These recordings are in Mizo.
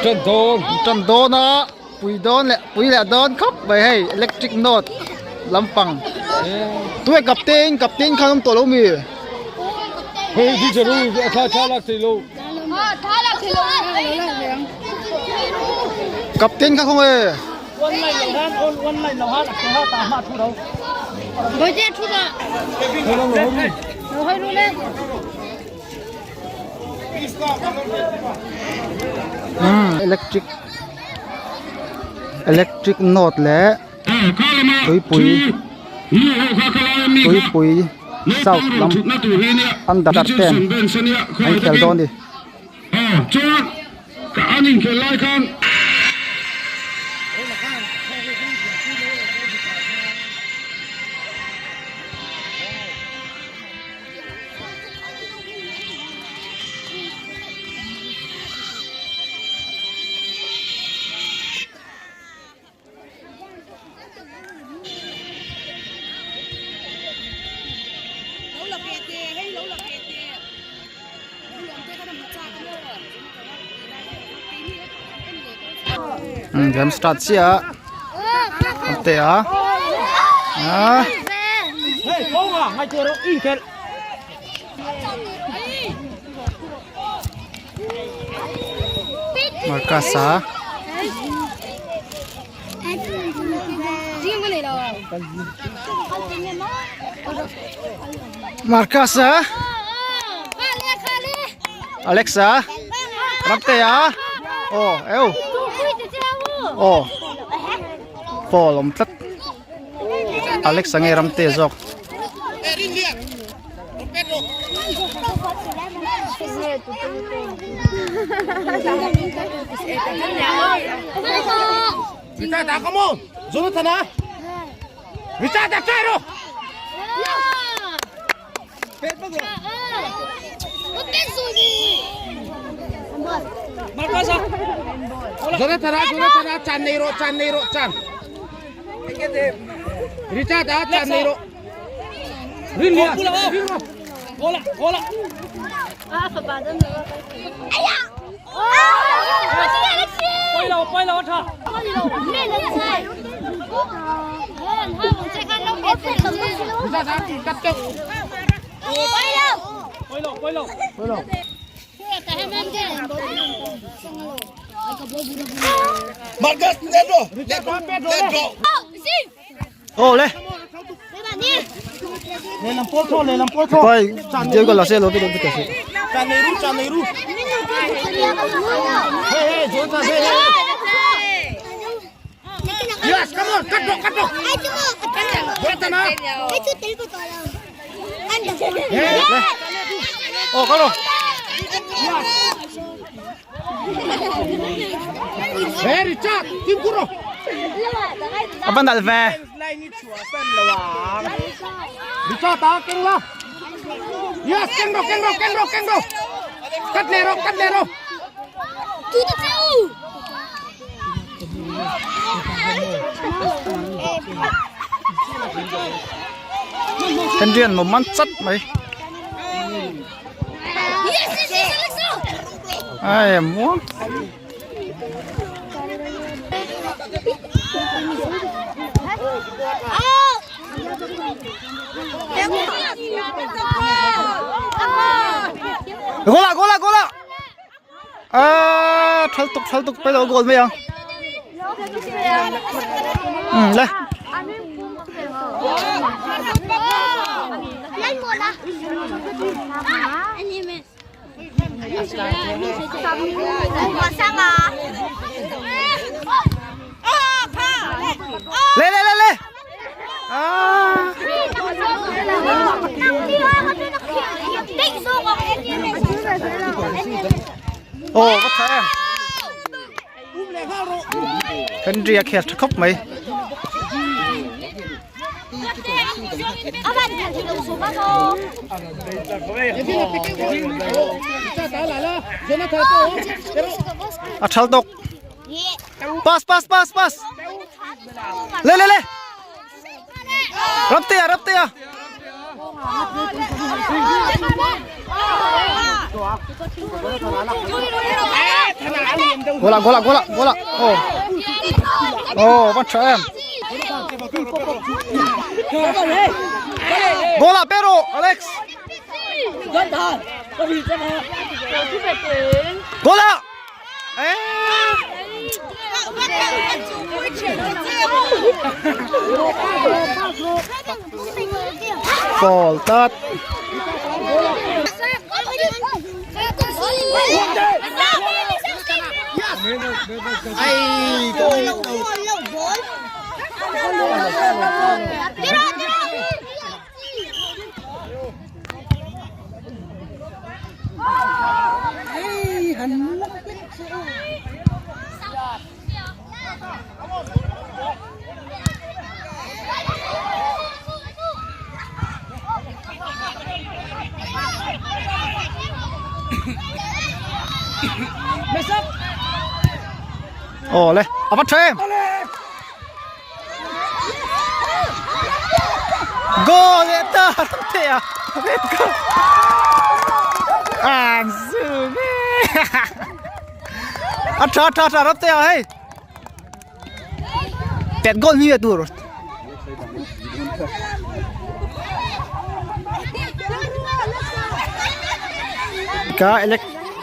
Tan dawn. Tan dawn a pui dawn leh pui leh dawn khawp mai hei electric note lampang tunge captain captain khan awm tawh lo mi. Hei teacher u a thla thla lak thei lo. Captain kha khawnge. Electric electric note leh tuipui tuipui south lam under ten an inkhel dawn a ni. Game start chiah a an te a ah. Marcus-a Marcus-a Alex-a Ramtea aw eu aw ball awm tlat Alex-a nge Ramtea zawk. Ô le. Pai, Diego la se lo bi lo bi kasi. Ô có rồi. A van dal ve. Henry-a'n mawm man chat mai. Ai muang. Goal ah goal ah goal ah. À thal tuk thal tuk pe lo goal mai ang. Ừ le. Le le le le. À. Ồ có thể em. Henry a khel tha khawp mai. A thal tawk. Pass pass pass pass. Le le le. Ramtea Ramtea. Goal ah goal ah goal ah goal ah oh oh van tha em goal ah pero Alex goal ah Fall tắt. Ai, Ồ le, a va tha em. Goal leh ta ram thei a red goal an zu nge a tha tha tha ram thei a hei pet goal ni tur ka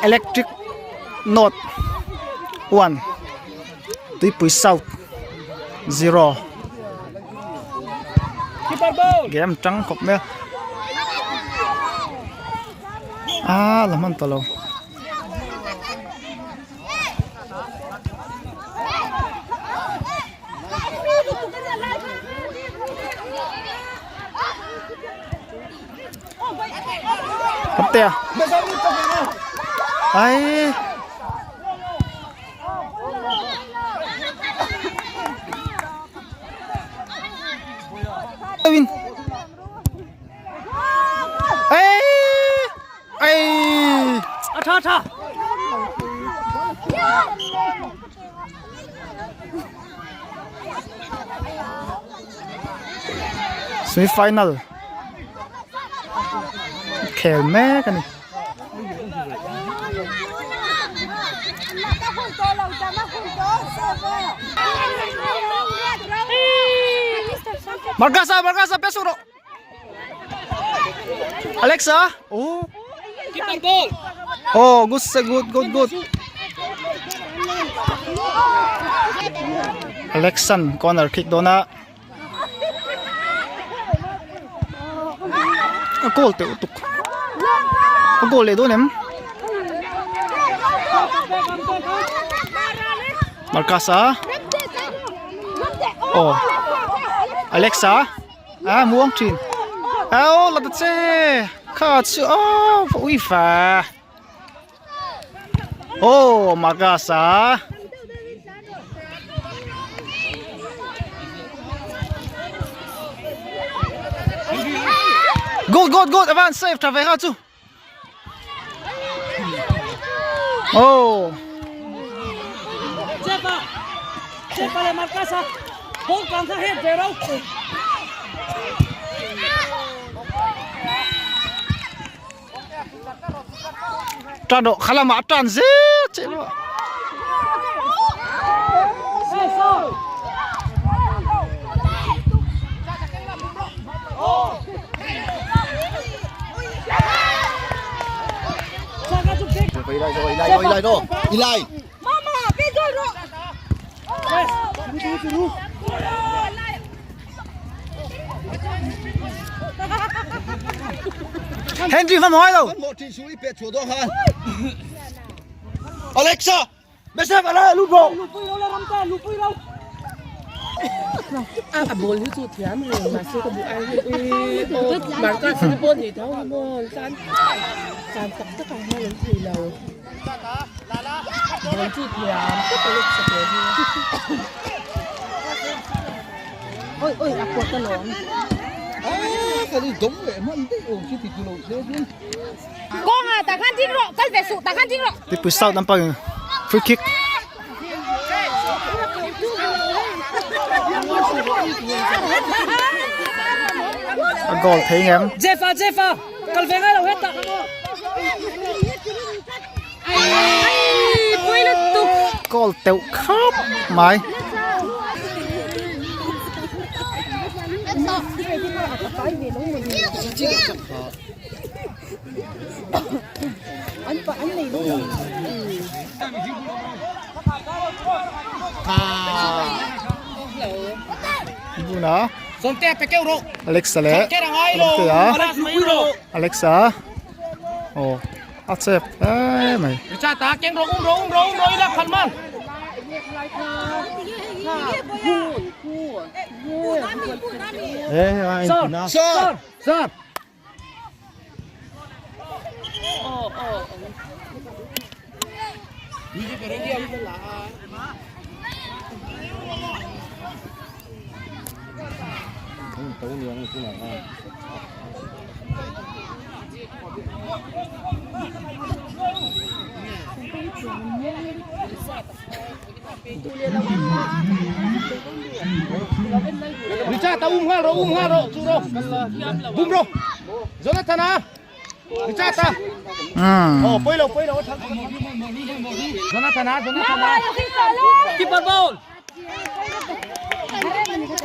electric note 1 Tuipui South 0 Game tang khawp mai a ah la hman tawh lo. Haptea ai. Win. Ê! Ê! A tha tha. Semi final. Khel mek a ni. Marcasa Marcasa pe su rawh Alexa oh oh good good good good Alexan corner kick dawn a A goal teuh tuk. A goal leh dawn em? Marcus-a. Aw. Alexa. A muang thin. Aw la ta che. Kha chu aw va ui fa. Oh Marcus-a. Good good good Evan save tha ve kha chu. Oh. Chepa. Chepa le Marcus-a. Ball kang kha het ve ro. Tan rawh kha lamah tan zel che maw. Henry hman mawi lo. Alexa, message ala lu bro. A ball hi chu thiam reng mahse ka duh ai hei ui aw Marcus hi pawh ni tho hi maw tan tan tak tak ang hian an thei lo ball chu thiam tawp a Alexa pawh hi Oi oi a pawt alawm. Ah, ka ni dawng leh hman daih awm khi ti ti lo se chuan. Kawnga tah khan ding rawh kal ve suh tah khan ding rawh. Tuipui South lampangin free kick. A goal thei ngem. Jefa Jefa kal ve ngai lo het tak. Ai pui lutuk. Goal teuh khap mai. Buna Alexa leh Alexa aw a chep hle mai.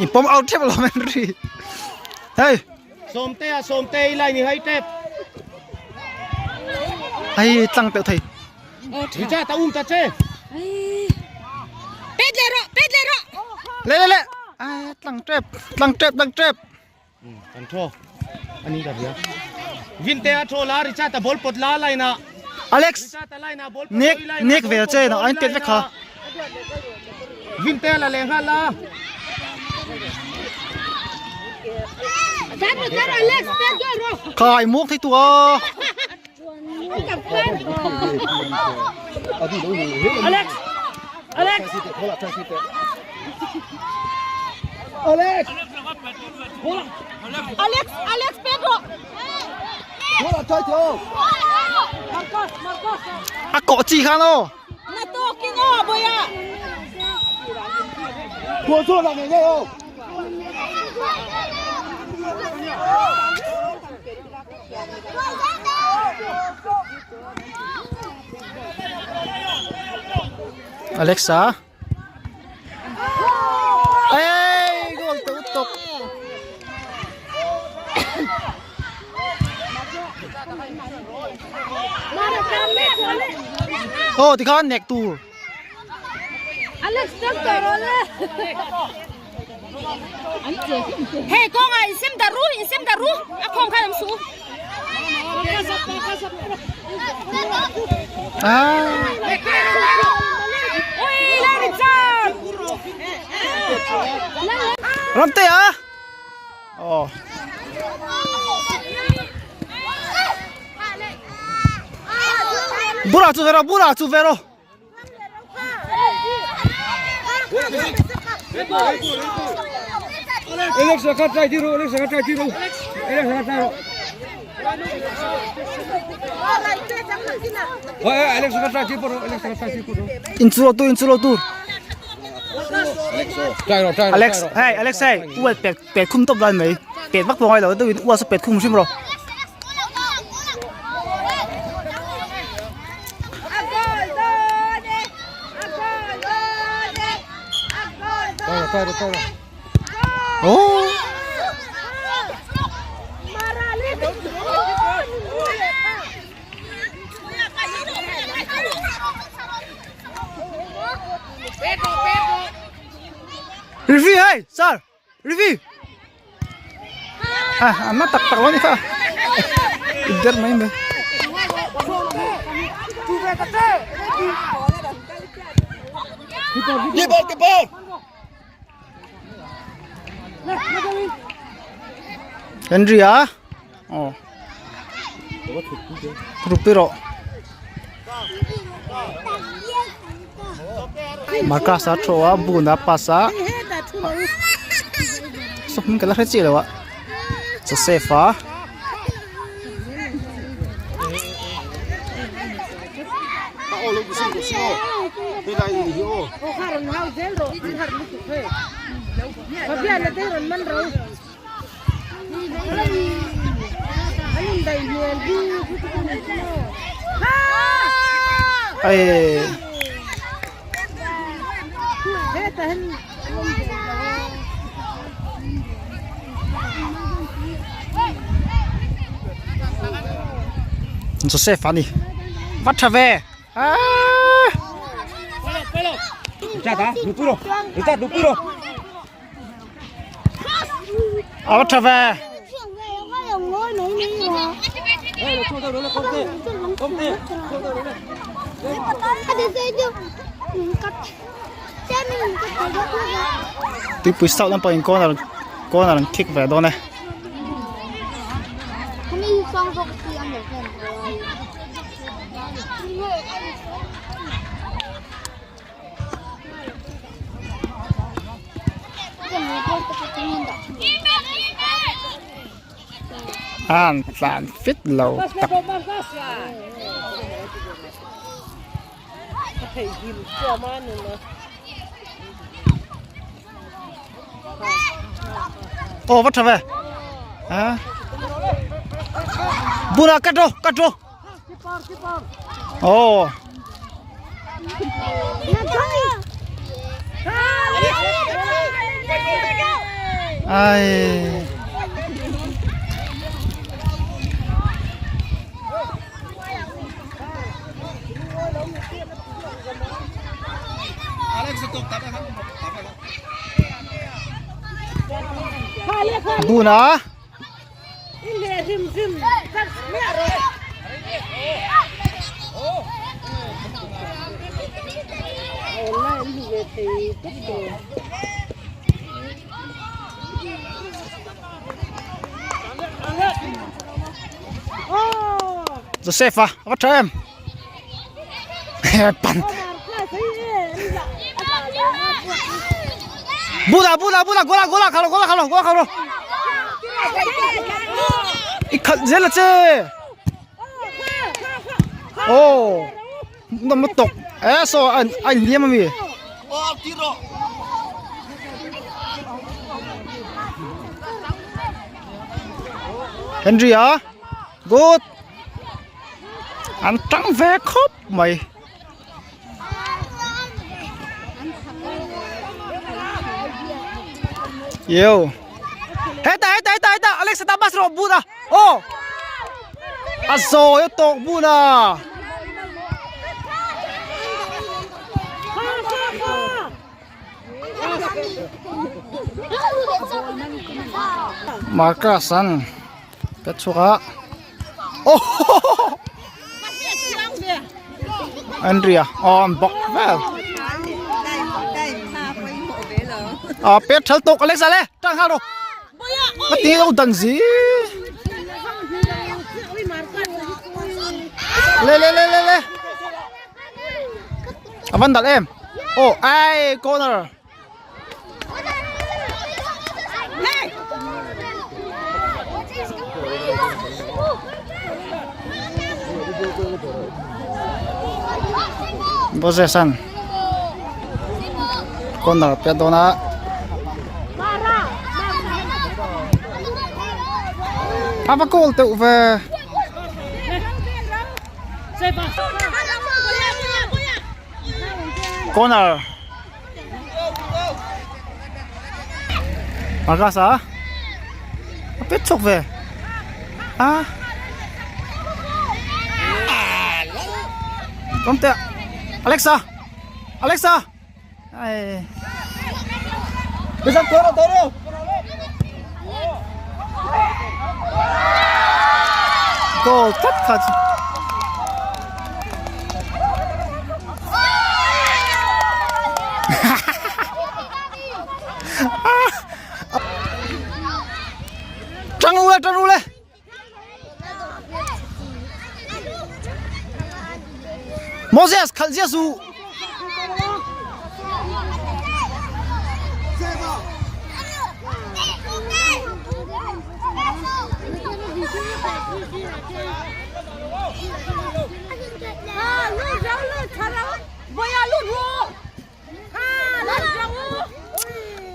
I pawm out tep lo men ri hei Sawmtea Sawmte i line i hai tep hei tlang teuh thei Richard a um ta che Pet leh rawh pet leh rawh le le le ai tlang tep tlang tep tlang tep Kan thaw ani ka hria Vinte a thaw la Richard a ball pawt la line ah Alex Richard a line ah ball pawt nek rawh i line ah nek ball ve pawt che na rawh i ain tet line vek kha ah Vinte a la leh nghal la Tlan rawh tlan rawh Alex pet goal rawh Khai muak thei tu a Alex Alex Alex Alex Alex pet rawh A kawh chi khan aw. Na tawkin aw bawiha. Alexa. Ê, goal tự tục. Ô, thì khan nek tur. Alex doctor ole. Hey kawnga in sem dar ru in sem dar ru a khawm khan awm suh u. Ui lai ri char. Ramte a. Oh. Bura chu vero, bura chu vero. Alex kha try ti ru Alex kha try ti ru Alex kha try ru Alex kha try ti ru Alex kha try ti ru In chu lo tu in chu lo tu. Try ro try ro Alex hey Alex hey ual pet pet khum top dan mai pet vak pawh ngai lo deuhin ual saw pet khum hrim rawh. Oh. Referee hey sir Referee Ah an na tak tak lo ni kha der mai mai Henry a aw rupi rawh Marcus a thu a bun a pass a sawm ka la hre chiah lo a Joseph a. Ê. Joseph ani va tha ve ah a va tha ve Tuipui south lampang in corner corner an kick ve dawn e. An tlan fit lo tak. Aw va tha ve. A. Bula cut ro cut ro. Aw. Ai. Buna. Joseph a va tha em pan Buna buna buna gola gola khalo gola khalo gola khalo i khat zel a che oh nó mất tục ế so anh anh liêm mà mi Henry à good ăn trắng ve khóc mày yêu hết ta hết ta hết ta hết ta Alex ta bas rồi bút à ô à rồi tộc bút à Marcus an ka chhuak a aw Andrea aw an bawk vel a pet thal tawk Alexa le tang nghal rawh ka ti lo dan zi le le le le le a van dal em oh ai corner Possession corner pet dawn a a va goal teuh ve. Corner. Marcus a a pet chhuak ve a Kom teh Alexa Alexa ai Goal tlat kha chu. Tang ru le tang ru le. Moses khalh zia su.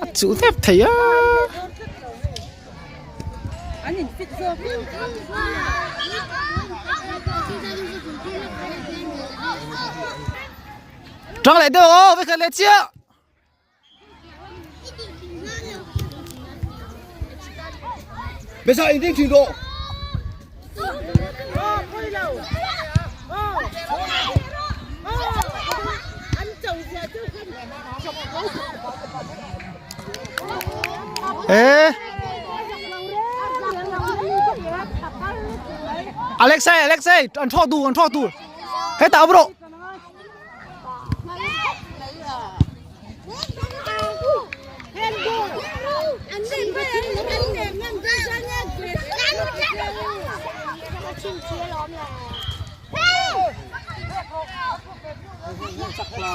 A chuh tep thei a. Tang leh deuh aw vekhat leh chiah. Mesa in ding thin rawh. Ê Alexei Alexei an tho tu an tho tu Hei tah bro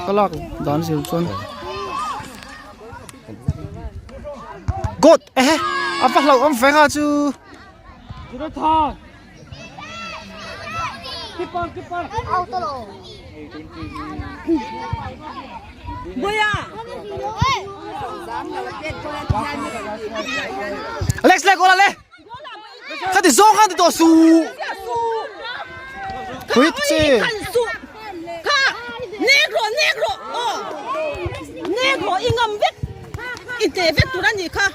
Ka lak dan zir chuan God ehe a va hlauh awm ve kha chu. Alex le goal le khati zawng khan ti tawh su Quit chi Kha negro negro aw negro i ngam vek i te vek tur ani kha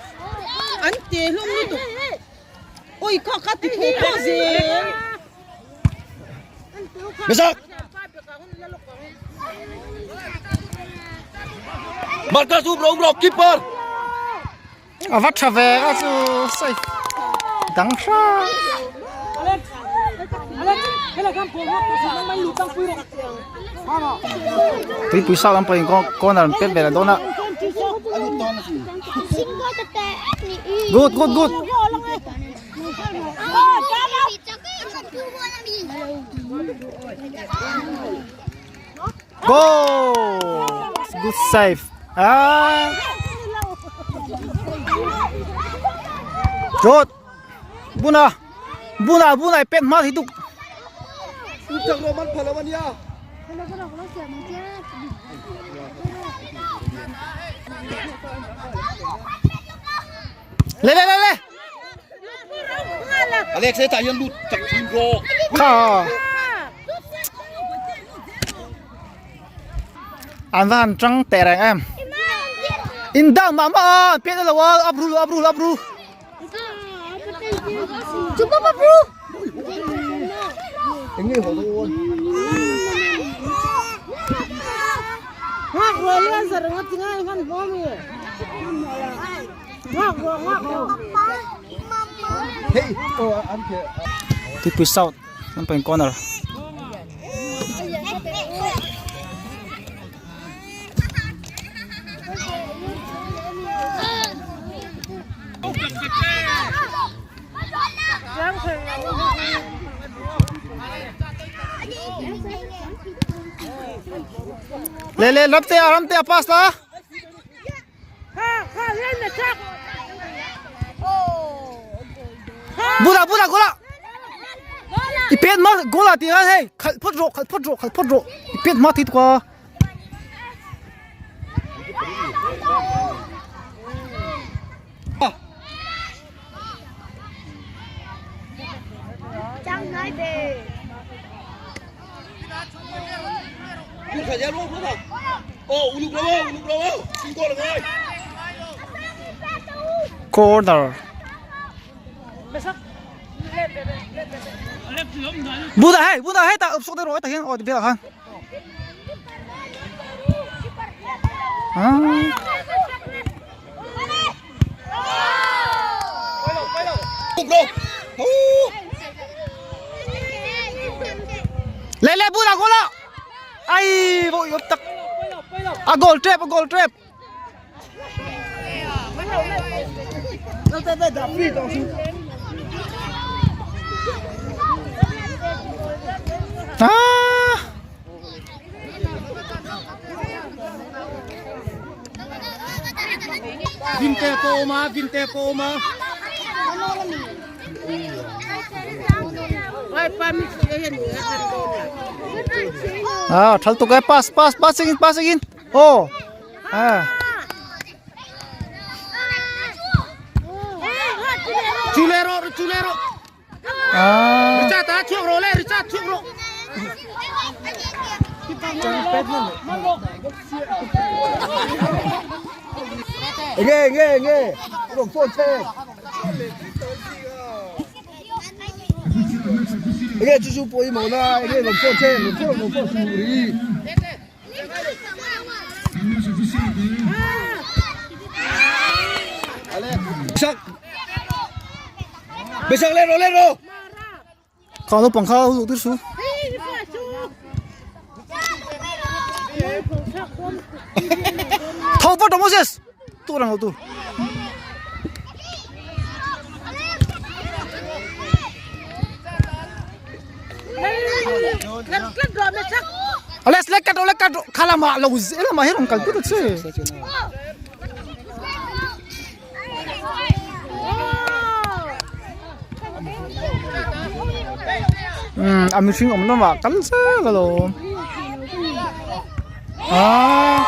an te hlawm lutuk. Ui kha kha ti phu phu zel. Mesak. Marcus up ro ro keeper. A va tha ve a chu sai dang hra. Tuipui sau lampang in corner an pet ve leh dawn a. Good good good. Goal! Good save. Ah. Good. Buna. Buna buna pet ma thì tục. Lên lên lên lên. Alex he tah hian lut chak thin rawh. Kha. An va han tang teh reng em. In down mah mah a, an pian alo a, up ru up ru up ru. Tuipui South lampang corner. Le le ramte a ramte a pass la. Bula bula gola. I pen ma gola ti ha hei khalh phawt rawh khalh phawt rawh khalh phawt rawh i pen hma thei tuk a. Corner. Buda hei, Buda hei ta up sok deuh rawh tah hian aw ti velah khan. Lên lên Buda goal ạ. Ai vội gấp tắc. À goal trap, goal trap. À. Vinte pawh a awm a, Vinte pawh a awm a. À, thal tuk e pass pass pass in pass in. Oh. À. Chule rawh, chule rawh. À. Richard a chhuak rawh le, Richard chhuak rawh. Nge nge nge. Rawn phone che. Enge chu chu pawimawh na enge rawn phone che rawn phone rawn phone suh ri. Sak. Besak le ro le ro. Kha naupang kha luh tir su. Tho pawh tawh Moses. Tu rang lo tu. Alex lek kat lek kat khalama lo zelama hi rong kal put che. Umm a mihring awm lamah kal zel alawm aaa.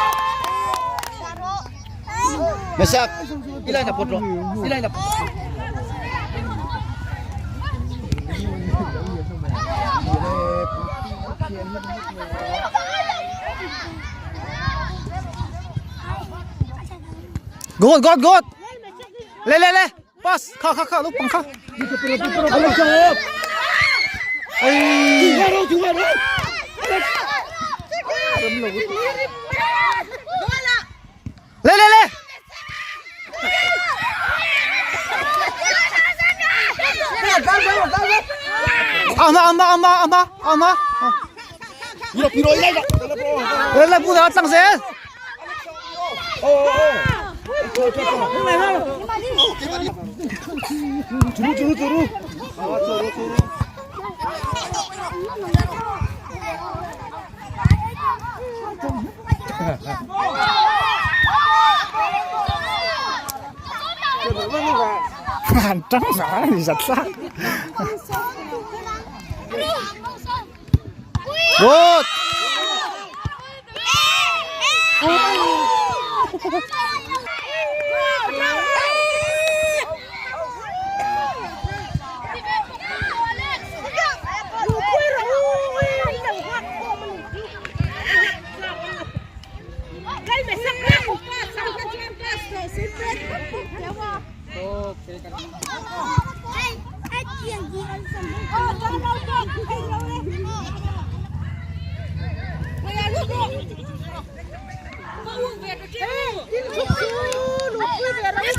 Good, good, good. Le, le, le. Pass. Kha, kha, kha. Lupang kha. Ay. Le, le, le. Ama, ama, ama, ama, ama. Le, le, bu da tlang zel. Han tang sa ni zat sa. Good.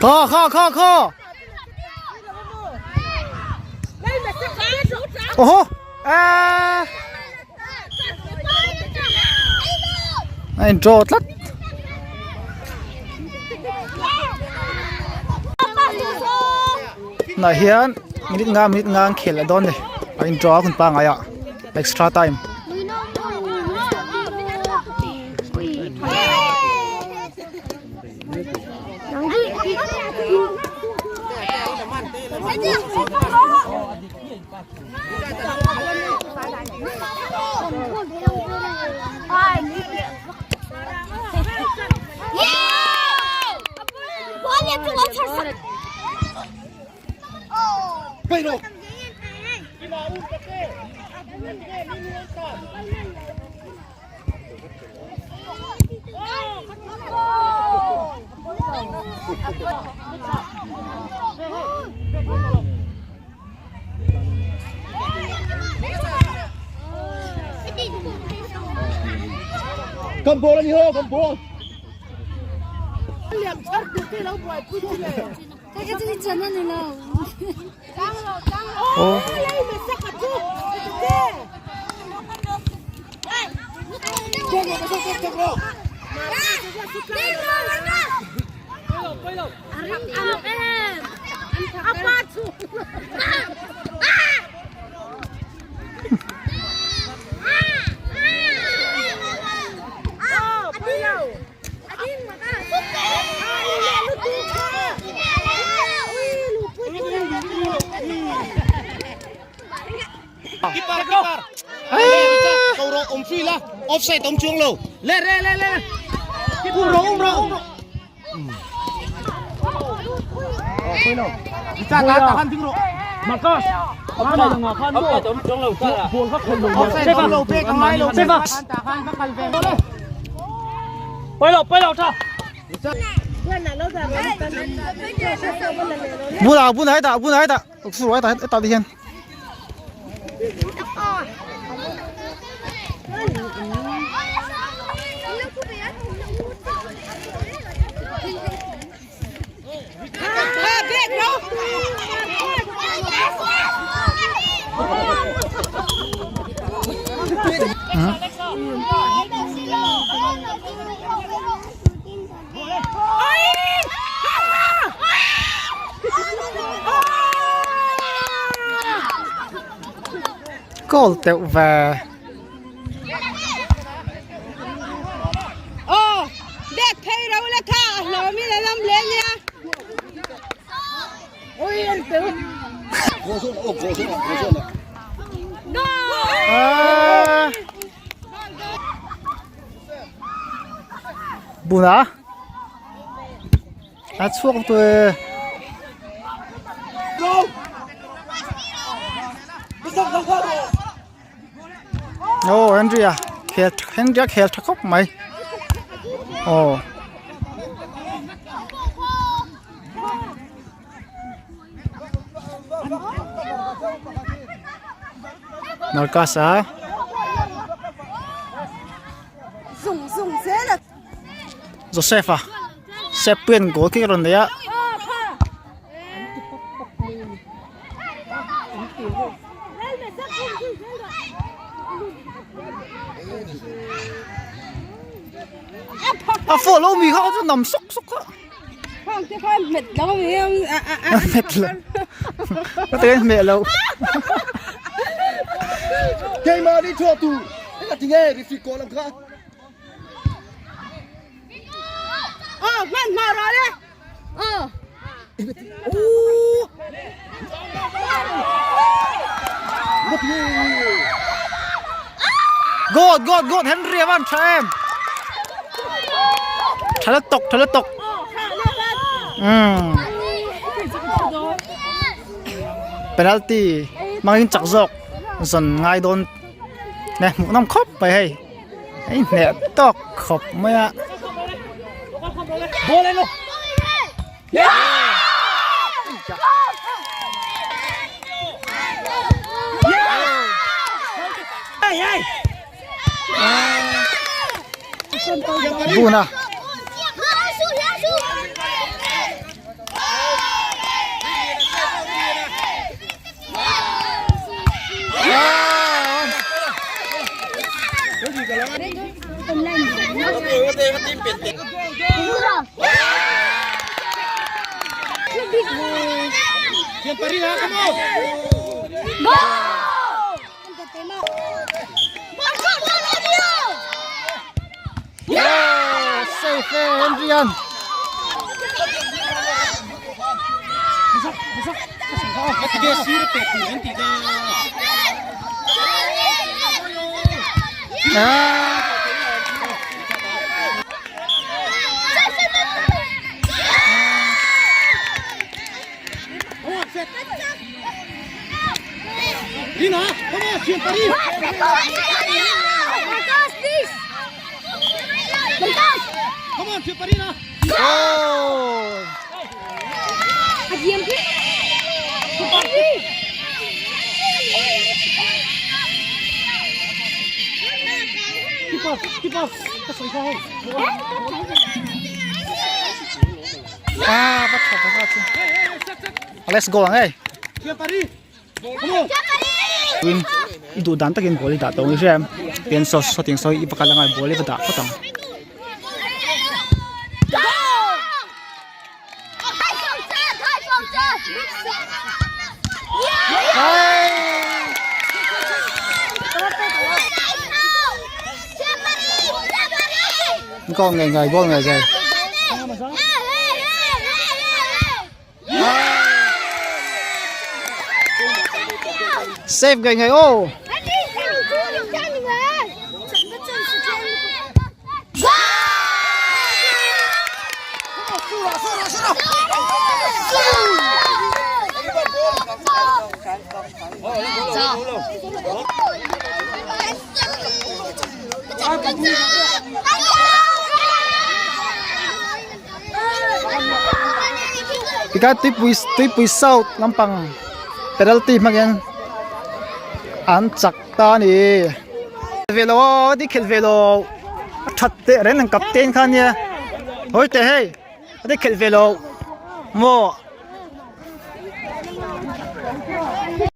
Kho kho kho kho. Oho. A. A in draw tlat. Nah hian minute nga minute nga an khel a dawn ni a in draw a hun pangngai ah extra time. Cầm ball anh hô, cầm ball. Oh. Keeper, keeper. Cầu ro om phi la, offside om chuang lo. Le le le le. Um ro um ro um ro. Bulah bulah hetah bulah hetah suruh hetah hetah ti hian. Goal teuh ve. Buna a chhuak tu e. Aw Henry a khel Henry a khel tha khawp mai aw. Marcus a Joseph a Sepian goal kick a rawn nei a. A phone lo mi kha chu nam sawk sawk a. Hmet lo. Ka te hmet lo. Keimah nih thuah tu. Ka ti nge referee call ang kha. God God God Henry a van tha em tha la tok tha la tok um penalty mangin chak zawk zawn ngai dawn nè hmuh nawm khawp mai hei hei hneh tawk khawp mai a. Bun a. Yeah! Safe eh, Henryan. Ah. Oh! Ah, bắt thật ra chứ. Let's go ang ei. Win i duh dan takin ball i dah tawh ang i hria em tian saw sawtiang saw i va kal anga ball i va dah phawt ang. Goal ngei ngei goal ngei ngei. Save ngei ngei ô. Tikha tuipui tuipui south lampang penalty hmangin an chak. ta a ni. Ve lo a ti khelh ve lo a that teh reng ang captain kha nia hawi teh hei a ti khelh ve lo maw.